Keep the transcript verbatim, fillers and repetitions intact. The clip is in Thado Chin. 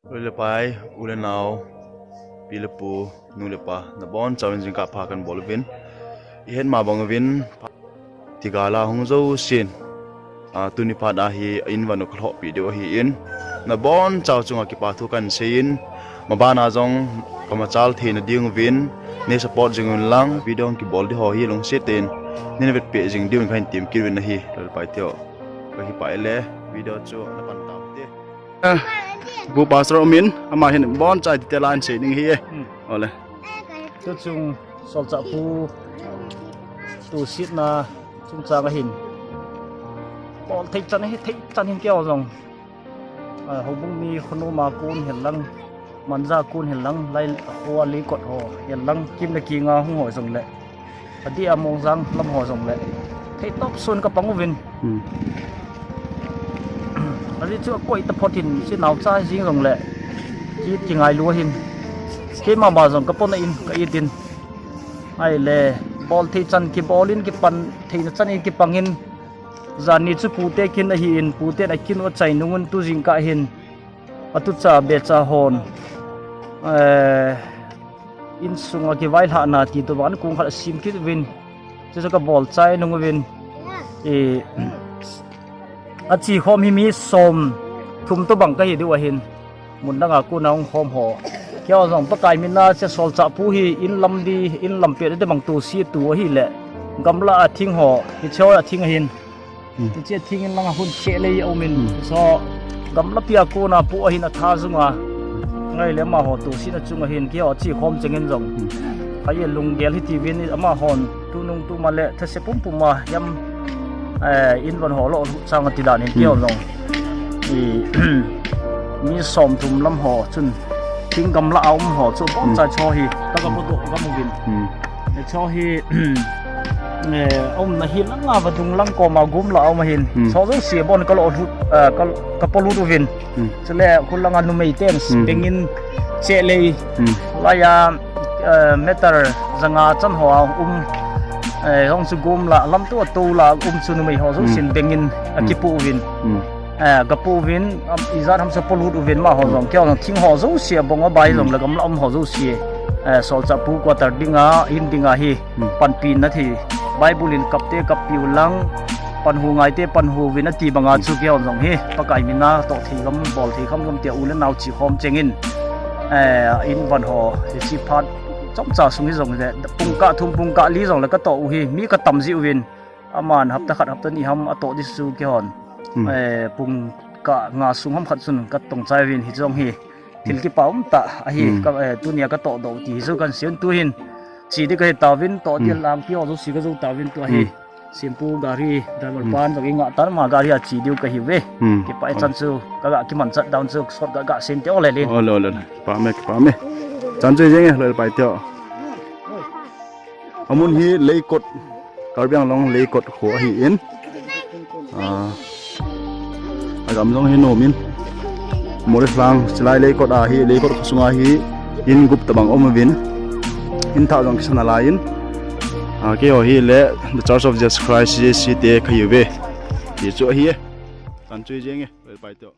Loi le pai, u le nao, pi le pu, nu le pa, nabonchauvin jingkah pha kahin bol uvin. Ihet ma bang uvin, thigala hung jousen, a, tuni phat a hi a in van u kalhohpeh diu ahin, nabonchau chunga kipa thu kahin seiyin, mabana jong kamachal theina ding uvin, nei support jing uvin lang, video hung kibol ding ho hi lungset tah in nei vetpeh jing diuvin kahin temkit uvin ahi, loi le pai teho. Kakipah e le, video chu napan tauvin te. Ah, Pu Pastor umin, ama hin boncha detail a ahin sei ding ahi e. Hmm. Ole. Chuchung solchah pu tosetna chungchang ahin, bol thei chan hi, thei chan hin keiho jong, ah, houbung mi khonung a kon hin lang, Manja kon hin lang, lai hoa leikot ho hin lang, kim le kinga hung ho jongle, adeh a Mongjang lam ho jongle, thei topsun kapang uvin. Hmm. Ajeh chu akoi taphot hin, hiche naocha jeng jongle, ki, kingailu ahin. Keima ma jong kapona in, ka it in. Ahile, bol thei chan kibol in, kipan theina chan in kipang in. Janhi chu pute kin ahin, puten akin u achai nung un tu jingkah hin, atucha becha hon, eh, insunga kivailhahna ti tobang kong khat asem kit uvin. Chuchu kabol chai nung uvin. E, achekhom hi mi somthum tobang kahi diu ahin. Mun danga kona hung khom ho, keiho jong Pakai mina hiche solchah pu hi in lam di, in lam pet ding bang tosetu ahile, gamla a thing ho, hicheho a thing ahin. Hmm. Hiche thing in langa hun chehlei aumin. Hmm. Hicheho gamlapi a kona pu ahin, atha junga. Ngaile amaho tosetna chunga hin, keiho chekhom chengin jong. Hmm. Kei lunggel hitiuvin, amahon tunung tuma le thase pumpuma hiam, eh, in van ho lo lut chang ati dan in, hmm, keiho jong. I, mi somthum lam ho chun, thing gamla a um ho chu, hmm, boncha cho hi, ka, ka podoh gam uvin. Hmm. Hicheho hi, eh, aumna hi langa vadung lang koma gomla a um ahin. Hmm. Cho jouse bon kalo lut, eh, ka, kapo lut uvin. Hmm. Chule, khulanga numei ten, hmm, bengin chehlei. Hmm. Laiya, eh, meter janga chan hoa um, eh, hung chu gomla, lamto tola um chu numei ho jousen, hmm, bengin, hmm, akipo uvin. Hmm. Eh, kapo uvin, am, ijat ham chu polut uvin amaho, hmm, jong, keiho jong thing ho jouse abong abai, hmm, jongle gamla um ho jouse. Eh, solchah pu quarter dinga, in dinga hi. Hmm. Panpina thei. Bible in kapte kappiu lang, panhu ngaite panhu uvin ati banga chu keiho jong hi, Pakai mina toh thei gam, bol thei kham gam tia u le nao chekhom chengin, eh, in van ho, hiche phat chomcha sung hi jongle, pungkah thum pungkah li jongle katoh u hi, mi katam ji uvin, aman hapta khat hapta ni ham atoh ding chu keihon, hmm, eh, pungkah nga sung ham khat chun katong chai uvin, hiche jong hi. Thil kipa umtah ahi, hmm, ka, eh, tunia katoh doh ti hi chu kahin seiyin tuhin. Che ding kahi tauvin, toh ding, hmm, lang pi ho jouse kajou tauvin tua hi. Hmm. Sempu gari driver, hmm, pan jong inga tan ma gari a che diu kahiuve. Hmm. Kipa e, chan chu kaga kimanchat dan chu sot kaga sem teo le lin. Ole, ole, ole. Kipa me, kipa me. Chan chu jeng e, loi le pai teho. Amun hi Leikot, Karbi Anglong Leikot kho ahin. Ah, agam jong hi nom in. Moreh lang, chulai Leikot ahi, Leikot kho sunga hi in gup tabang um uvin. In thah jong kisan alai in. Ah, keiho hi le The Church of Jesus Christ, C J C te kahiuve. Ti chu ahi e. Chan chu jeng e, loi le pai teho.